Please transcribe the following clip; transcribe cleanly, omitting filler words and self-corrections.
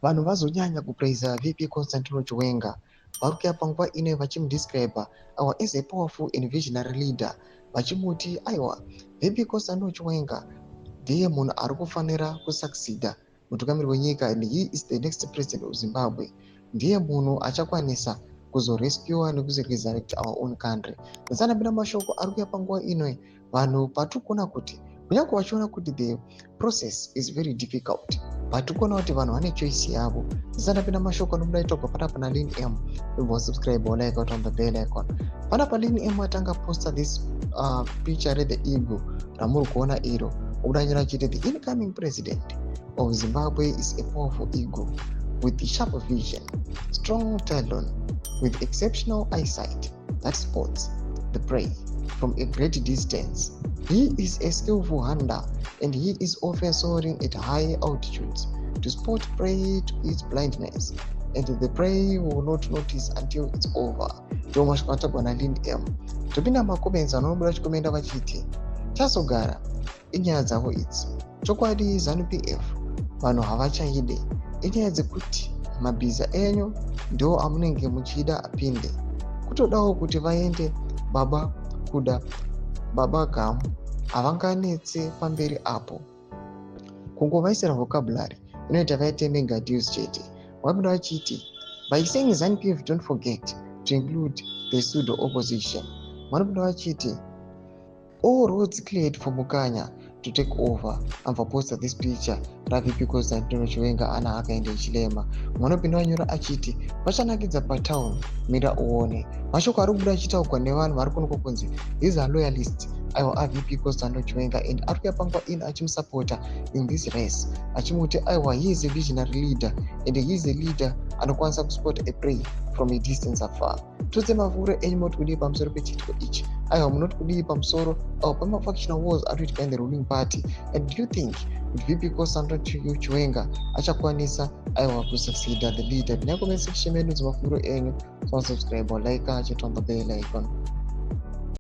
Vanhu vazonyanya kupraisa VP Constantino Chiwenga. Vari kuuya panguva ino vachimudescribe aiwa as a powerful and visionary leader, vachimuti aiwa, VP Constantino Chiwenga ndiye munhu ari kufanira kusucceeda mutungamiri wenyika and he is the next president of Zimbabwe. Ndiye munhu achakwanisa kuzorescua nekuzoresurrect our own country. Ndisanapinda mashoko ari kuuya panguva ino, vanhu patiri kuona kuti kunyange vachiona kuti the process is very difficult, but tiri kuona kuti vanhu vane choice yavo. Ndisandapinda mashoko anobuda itogwa panapa naLin M, ibva subscribe, like, on the bell icon. Panapa Lin M atanga posta this picture rethe eagle ramuri kuona iro, obuda achiti, "The incoming president of Zimbabwe is a powerful eagle with sharp vision, strong talon, with exceptional eyesight that spots the prey from a great distance. He is a skillful hunter and he is often soaring at high altitudes to spot prey to its blindness, and the prey will not notice until it's over." Ndo mashoko atagwa naLin M. Topinda macomments, vanobuda vachikomenda vachiti chazogara inyaya dzavo idzi. Chokwadi ZANU PF vanhu havachaide, inyaya dzekuti mabhiza enyu ndo amunenge muchida apinde. Kutodawo kuti vaende baba kuda baba gamu havanganetse pamberi apo kungovaisira vocabulary inoita vaite mega deals chete. Vapinda vachiti, "By saying ZANU PF, don't forget to include the pseudo opposition." Vanopinda vachiti, "All roads cleared for Mukanya to take over." Ambva posta this picture raVP Constantino Chiwenga ana akaenda Hichilema. Vanopinda vanyora achiti, "Vachanakidza patown, mira uone." Mashoko ari kubuda achitaurwa nevanhu vari kuonekwa kunzi these are loyalists aiwa aVP Constantino Chiwenga and ari kuya panguva ino achimusapota in this race, achimuti aiwa, he is a visionary leader and he is a leader anokwanisa kuspot a prey from a distance afar. Totse mafuro enyu, moti kudii pamusoro pechiitiko ichi? Aiwa, munoti kudii pamusoro aiwa pamafactional wars ari kuitika in the ruling party? And do you think kuti VP Constantino Chiwenga achakwanisa aiwa kusucceeda the leader? Pinai comment section medu dzemafuro enyu, so subscribe, like, chit on the bell icon.